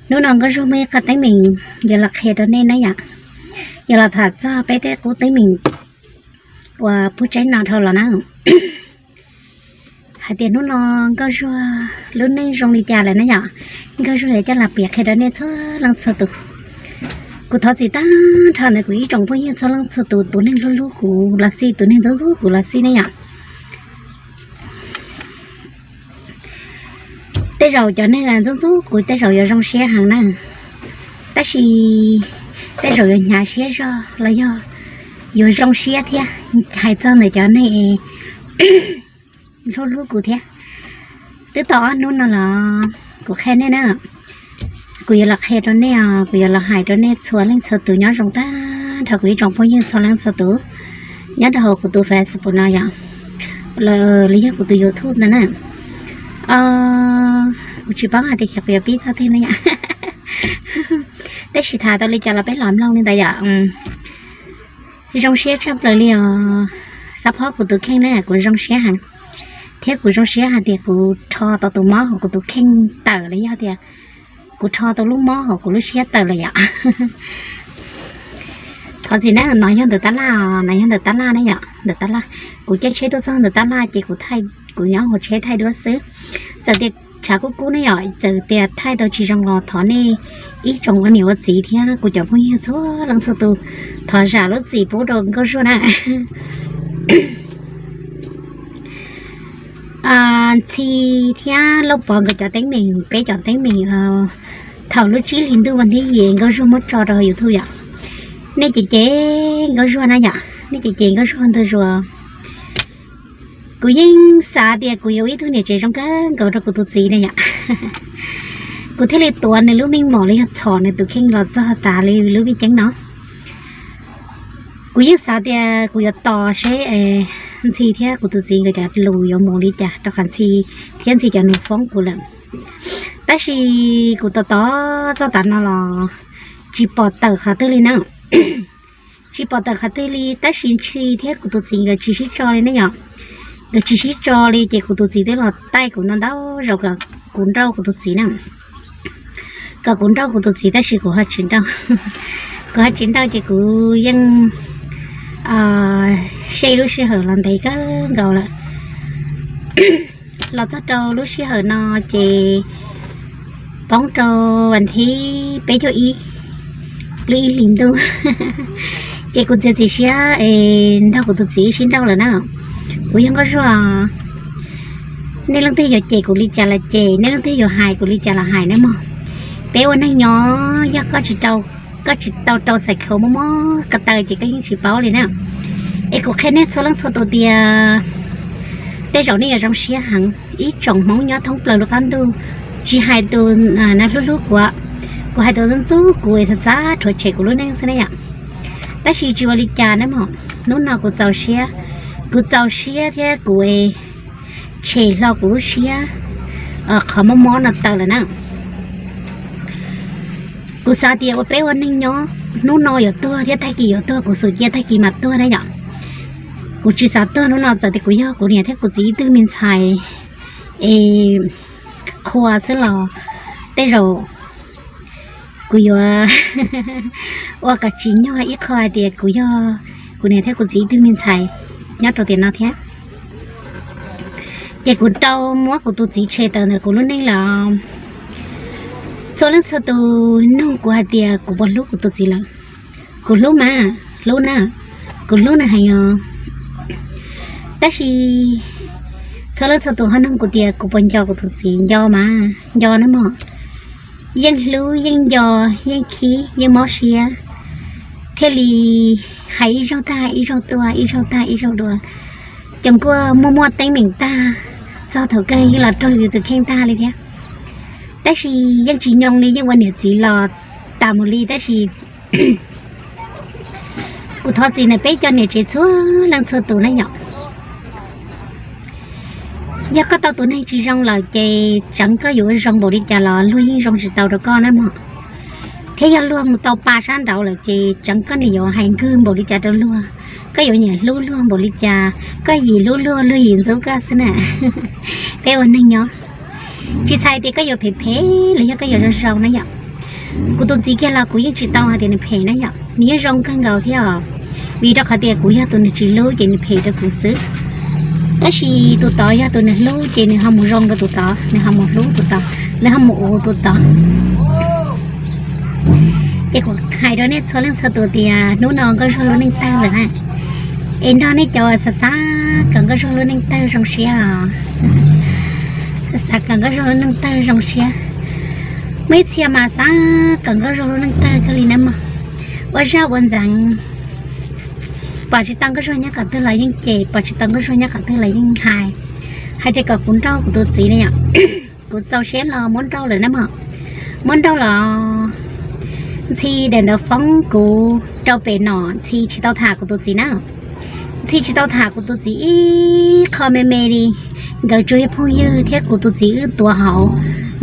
Hnub no Nkauj Zuag muaj ib qho teeb meem yuav los qhia rau nej na yom. Yuav los tham txog peb tej qub teeb meem uas puag tsaib no dhau los na. Hais tias hnub no Nkauj Zuag lub neej zoo li cas lawm na yom. Nkauj Zuag yuav coj los piav qhia rau nej txhua leej txhua tus. Kuv thov txim tag nrho ntawm kuv ib tsoom phooj ywg txhua leej txhua tus, tus neeg hlub hlub kuv los xij, tus neeg ntxub ntxub kuv los xij ne yom. Tej zaum cov neeg ntxub ntxub kuv tej zaum yuav zoo siab heev na, tab sis tej zaum yuav hnyav siab zog los yog yuav zoo siab thiab hais txog ntawm cov neeg hlub hlub kuv thiab. Twb tau ob hnub no los kuv qhia nej na, kuv yuav los qhia rau nej os, kuv yuav los hais rau nej txhua leej txhua tus nyob zoo tag nrho kuv ib tsoom phooj ywg txhua leej txhua tus nyob rau hauv kuv tus Facebook no yom, los yog kuv tus YouTube ntawd na. Kuv tsis paub hais tias xyov kuv yuav pib txog twg na yom. Tab sis tham tau li cas los peb los mloog li ntawd yom. Zoo siab tshaj plaws li os, xav phob kuv tus kheej na, kuv zoo siab heev. Thiab kuv zoo siab hais tias kuv rho tau tus mob hauv kuv tus kheej tawm los yog tias kuv rho tau lub mob hauv kuv lub siab tawm lawm yom. Thov txim na, no yog ntawm tab laj, no yog ntawm tab laj ne yom, ntawm tab laj. Kuv caij tsheb tuaj txog ntawm tab laj ces kuv thaij, kuv nyob hauv tsheb thaij duab xwb. Txawm tias tshav kub kub ne yom, txawm tias thaij tau tsis zoo los thov nej ib tsoom ua niam ua txiv thiab kuv cov phooj ywg txhua leej txhua tus thov zam lub txim pub rau Nkauj Zuag na. Ntxhi thiab Lauj Pov nkawd cov teeb meem, peb cov teeb meem thaum lub tsib hlis ntuj vas thib yim Nkauj Zuag muab tso rau YouTube yom. Nej cem cem Nkauj Zuag na yom, nej cem cem Nkauj Zuag ntug zuag. Kuv yeej xav tias kuv yuav ua ib tug niam tsev zoo kawg nkaus rau kuv tus txiv na yom. Kuv thiaj li tuav nws lub meej mom los yog txhom nws tus kheej los txog tas li lub vij ceeb no. Kuv yeej xav tias kuv yuav tos seb Ntxhi thiab kuv tus txiv nkawd cov lus yuav mus li cas rau qhov Ntxhi thiab Ntxhi cov nus foob kuv lawm. Tab sis kuv tos tos txog tav no los tsis pom tawm qhov twg li na. Tsis pom tawm qhov twg li, tab sis Ntxhi thiab kuv tus txiv nkawd tsis sib tso li ne yom. Nkawd tsis sib tso li ces kuv tus txiv twb los taij kuv ntau ntau zaus kom kuv nrauj kuv tus txiv na. Kom kuv nrauj kuv tus txiv tab sis kuv ho tsis nrauj. Kuv ho tsis nrauj ces kuv yeej seb lub sij hawm los ntev kawg nkaus lawm. Los txog rau lub sij hawm no ces poob rau vas thib peb caug ib lub ib hlis ntuj. Ces kuv txiav txim siab es nrog kuv tus txiv sib nrauj lawm na. Kuv yog Nkauj Zuag, nej leej twg yuav cem kuv li cas los cem, nej leej twg yuav hais kuv li cas los hais ne mog. Peb ua neeg nyob yog koj tsis tau, koj tsis tau rau xais khau mob mob ko taw ces koj yeej tsis paub li na. Es kuv qhia nej txhua leej txhua tus tias tej zaum nej yuav zoo siab heev, ib tsoom Hmoob nyob thoob plaws lub qab ntuj, tsis hais tus nav hlub hlub kuv, kuv hais tus ntxub ntxub kuv es xav xav rhuav tshem kuv lub neej xwb na yom. Tab sis tsis ua li cas na mog, hnub no kuv txaus siab, kuv txaus siab thiab kuv tshem hlo kuv lub siab qhov mob mob no tawm lawm na. Kuv xav tias ua peb ua neeg nyob, hnub no yuav tuag thiab tag kis yuav tuag, kuv xum cia tag kis mam tuag na yom. Kuv tsis xav tuag hnub no, txawm tias kuv yog kuv niam thiab kuv txiv ib tug me ntxhais es qhua xwb los tej zaum kuv yuav ua kom tsim nyog ib qho hais tias kuv yog kuv niam thiab kuv txiv ib tug me ntxhais nyob rau tiam no thiab. Ces kuv rau muab kuv tus txiv tshem tawm ntawm kuv lub neej lawm. Txhua leej txhua tus nug kuv hais tias kuv puas hlub kuv tus txiv lawm. Kuv hlub mas, hlub na, kuv hlub nws heev os. Tab sis txhua leej txhua tus ho nug kuv tias kuv puas nco kuv tus txiv, nco mas, nco na mog. Yeej hlub yeej nco, yeej khib yeej mob siab, thiaj li hais ib zaug tag ib zaug tuaj, ib zaug tag ib zaug dua. Ces kuj muaj muaj teeb meem tag, txog thaum kawg yeej los raug yus tus kheej tag li thiab. Tab sis yeej tsis nyoo li, yeej ua niam txiv los tas mus li, tab sis kuv thov txim ntawm peb cov niam tsev txhua leej txhua tus na yom. Yog koj tau tus neeg tsis zoo lawm ces tseev koj yuav ua zoo npaum li cas los luag yeej zoo tsis tau rau koj na mog. Thiab yog luag mus tau pa sab nraud lawm ces tseev koj nim yuav hais nkwg npaum li cas rau luag, koj yuav nyiam hlub luag npaum li cas, koj yim hlub luag, luag yim ntxub koj xwb na. Peb ua neeg nyob, tsis txhais tias koj yuav phem phem los yog koj yuav zoo zoo na yom. Kuv tus txiv kiag los kuv yeej tsis tau hais tias nws phem na yom, nws yeej zoo kawg nkaus thiab os. Vim rau qhov tias kuv yog tus nws tsis hlub ces nws phem rau kuv xwb. Tab sis tus tod yog tus nws hlub ces nws ho mus zoo rau tus tod, nws ho mus hlub tus tod, nws ho mus ua tus tod. Ces kuv hais rau nej txhua leej txhua tus tias hnub no Nkauj Zuag lub neej tawg lawm na. Es nrog nej cov xav xav kom Nkauj Zuag lub neej tawg zoo siab os. Xav kom Nkauj Zuag lub neej tawg zoo siab. Muaj ib txhia mas xav kom Nkauj Zuag lub neej tawg kawg li na mog. Ua zaj ua ntxeev, pom tsis tau Nkauj Zuag nyob qhov twg los yeej cem, pom tsis tau Nkauj Zuag nyob qhov twg los yeej hais, hais tias kom kuv nrauj kuv tus txiv na yom. Kuv txaus siab los muab nrauj lawm na mog. Muab nrauj los Ntxhi daim ntawv foob kuv rau pem no, Ntxhi tsis tau tham kuv tus txiv na. Ntxhi tsis tau tham kuv tus txiv ib qho me me li. Nkawd tsuas yog phooj ywg thiab kuv tus txiv wb tuav hauv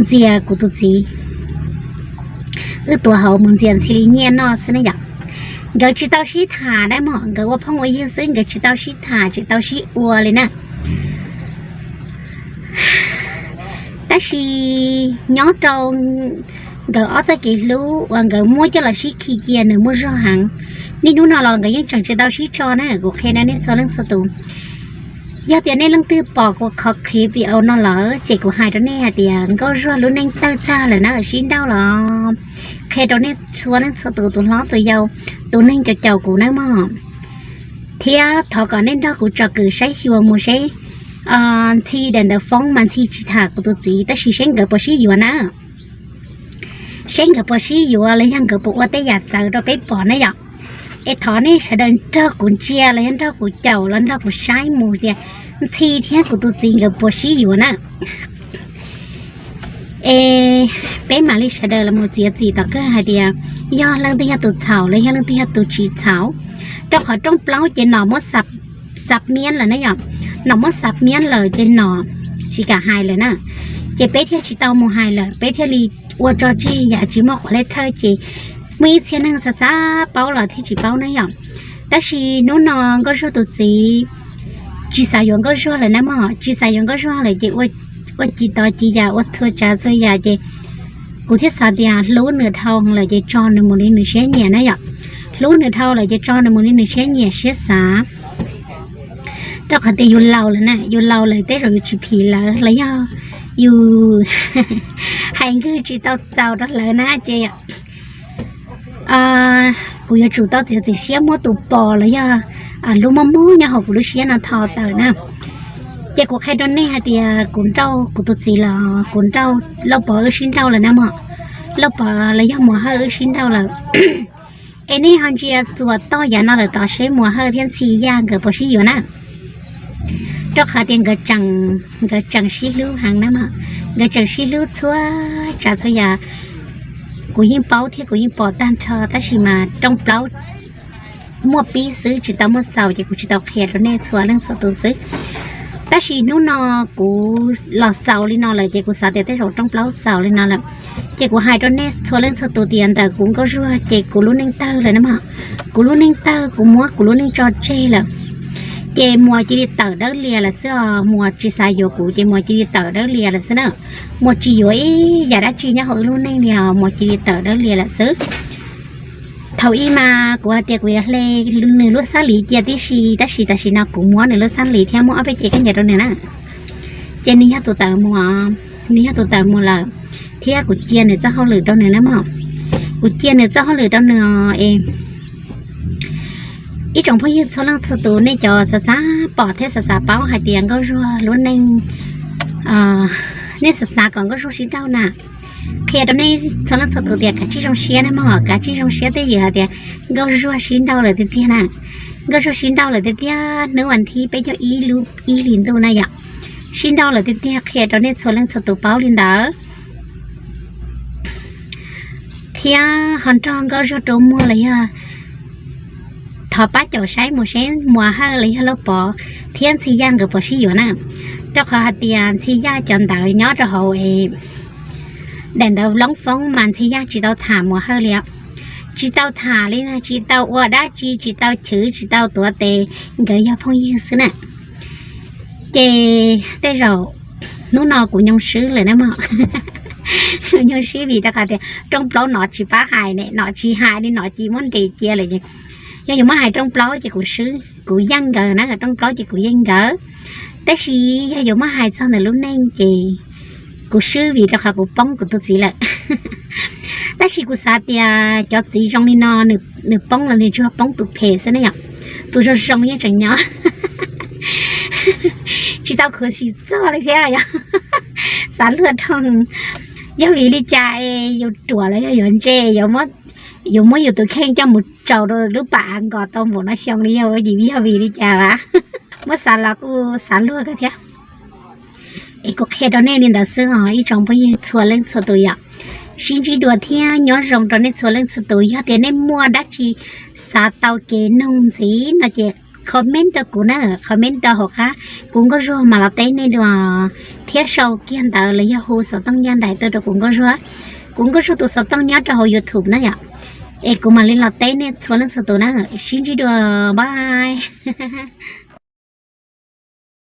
ntxias kuv tus txiv, wb tuav hauv mus ntxias Ntxhi li nyiaj noj xwb na yom. Nkawd tsis tau sib tham na mog, nkawd ua phooj ua ywg xwb, nkawd tsis tau sib tham tsis tau sib ua li na. Tab sis nyob rau nkawd ob txoj kev hlub uas nkawd muab coj los sib khi cia nws muaj zog heev. Niaj hnub no los nkawd yeej tseem tsis tau sib tso na, kuv qhia rau nej txhua leej txhua tus. Yog tias nej leej twg pom kuv qhov clip video no lawm ces kuv hais rau nej hais tias Nkauj Zuag lub neej tawg tag lawm na, sib nrauj los qhia rau nej txhua leej txhua tus, tus hlob tus yau, tus neeg caum caum kuv nawb mog. Thiab thov kom nej nrog kuv tsom kwm saib xyuas mus seb Ntxhi daim ntawv foob mas Ntxhi tsis tham kuv tus txiv tab sis seb nkawd puas sib yuav na. Seb nkawd puas sib yuav los yog nkawd puas ua tej yam txawv rau peb pom na yom. Es thov nej sawv daws nrog kuv ntsia los yog nrog kuv caum los nrog kuv saib mus tias Ntxhi thiab kuv tus txiv nkawd puas sib yuav na. Es peb mam li sawv daws los mus txiav txim tom kawg hais tias yog leej twg yog tus txhaum los yog leej twg yog tus tsis txhaum. Rau qhov rooj plaub ces nom muab xab miab lawm na yom, nom muab xab miab lawm ces nom tsis kam hais lawm na. Ces peb thiaj tsis tau mus hais lawm, peb thiaj li ua tso tseg yam tsis muaj quav li thawj ces muaj ib txhia neeg xav xav paub los thiaj tsis paub na yom. Tab sis hnub no Nkauj Zuag tus txiv tsis xav yuav Nkauj Zuag lawm na mog, tsis xav yuav Nkauj Zuag lawm ces ua ci tov ci yam ua txhua tsav txhua yam ces kuv thiaj xav tias hlub nws dhau lawm ces tso nws mus li nws siab nyiam na yom. Hlub nws dhau lawm ces tso nws mus li nws siab nyiam siab xav. Rau qhov tias yus laus lawm na, yus laus lawm tej zaum yus tsis phim lawv los yog yus hais nkwg tsis tau txaus rau lawv na ces kuv yuav tsum tau txiav txim siab muab tus pos los yog lub mob mob nyob hauv kuv lub siab no tho tawm na. Ces kuv qhia rau nej hais tias kuv nrauj kuv tus txiv los kuv nrauj Lauj Pov wb sib nrauj lawm na mog. Lauj Pov los yog Muas Hawj wb sib nrauj lawm. Es nej ho ntsia txuas toj yav no lawm tod seb Muas Hawj thiab Ntxhi Yaj nkawd puas sib yuav na. Rau qhov tias nkawd tseem, nkawd tseem sib hlub heev na mog. Nkawd tseem sib hlub txhua tsav txhua yam. Kuv yeej paub thiab kuv yeej pom tag nrho tab sis mas rooj plaub muaj pib xwb tsis tau muaj xaus ces kuv tsis tau qhia rau nej txhua leej txhua tus xwb. Tab sis hnub no kuv los xaus li no lawm ces kuv xav tias tej zaum rooj plaub xaus li no lawm. Ces kuv hais rau nej txhua leej txhua tus tias ntawm kuv Nkauj Zuag ces kuv lub neej tawg lawm na mog. Kuv lub neej tawg, kuv muab kuv lub neej tso tseg lawm. Ces Muas cia li tawm dawb lias lawm xwb os, Muas tsis xav yuav kuv ces Muas cia li tawm dawb lias lawm xwb na. Muas tsis yuav ib yam dab tsi nyob hauv wb lub neej li os, Muas cia li tawm dawb lias lawm xwb. Thaum ub mas kuv hais tias kuv yuav hle nws lub xab lis cia tib si, tab sis tam sim no kuv muab nws lub xab lis thiab muab ob peb cev khaub ncaws rau nws na. Ces nws yog tus tawm mus, nws yog tus tawm mus lawm, thiab kuv cia nws txoj hauj lwm rau nws na mog. Kuv cia nws txoj hauj lwm rau nws os. Ib tsoom phooj ywg txhua leej txhua tus, nej cov xav xav pom thiab xav xav paub hais tias Nkauj Zuag lub neej, nej xav xav kom Nkauj Zuag sib nrauj na, qhia rau nej txhua leej txhua tus tias kav tsij zoo siab na mog, kav tsij zoo siab twb yog hais tias Nkauj Zuag sib nrauj lawm tiag tiag na. Nkauj Zuag sib nrauj lawm tiag tiag, hnub vas thib peb caug ib lub ib hlis ntuj na yom. Sib nrauj lawm tiag tiag, qhia rau nej txhua leej txhua tus paub li ntawd. Thiab ho nrog Nkauj Zuag rau muag los yog thov pab caum saib mus seb Muas Hawj los yog Lauj Pov thiab Ntxhi Yaj nkawd puas sib yuav na. Rau qhov hais tias Ntxhi Yaj cov ntawv nyob rau hauv daim ntawv loob foob mas Ntxhi Yaj tsis tau tham Muas Hawj li os. Tsis tau tham li, tsis tau ua dab tsi, tsis tau chwv, tsis tau tuav tes, nkawd yog phooj ywg xwb na. Ces tej zaum hnub no kuv nyoo swb lawm na mog. Nyuag sib vim rau qhov tias rooj plaub no tsis pab hais ne, no tsis hais li no ces muab nres cia lawm. Yog yuav muab hais rooj plaub ces kuv swb, kuv yeej nkawd na, rooj plaub ces kuv yeej nkawd. Tab sis yog yuav muab hais txog ntawm lub neej ces kuv swb vim rau qhov kuv poob kuv tus txiv lawm. Tab sis kuv xav tias cov txiv zoo li no, nws poob los nws tsuas poob tus phem xwb ne yom. Tus zoo zoo yeej tseem nyob, tsis tau khuv xim txog li thiab yog. Xav luag rau, yog vim li cas es yus ruam los yog yuav ntse, yuav muab yus tus kheej coj mus tsaus rau lub pas av nkos tau npaum no xyoo li, yog vim li cas a? Muab xav los kuj xav luag kawg thiab. Es kuv qhia rau nej li ntawd xwb os ib tsoom phooj ywg txhua leej txhua tus yom. Sib ntsib dua thiab nyob zoo rau nej txhua leej txhua tus. Yog tias nej muaj dab tsi xav tau kev nug ntxiv no ces comment rau kuv na, comment rau hauv qab, kuv Nkauj Zuag mam los teb nej dua. Thiab sau kiag ntawv los yog hu xov tooj ncaj nraim tuaj rau kuv Nkauj Zuag. Kuv Nkauj Zuag tus xov tooj nyob rau hauv YouTube na yom. Es kuv mam li los teb nej txhua leej txhua tus na. Sib ntsib dua, bye.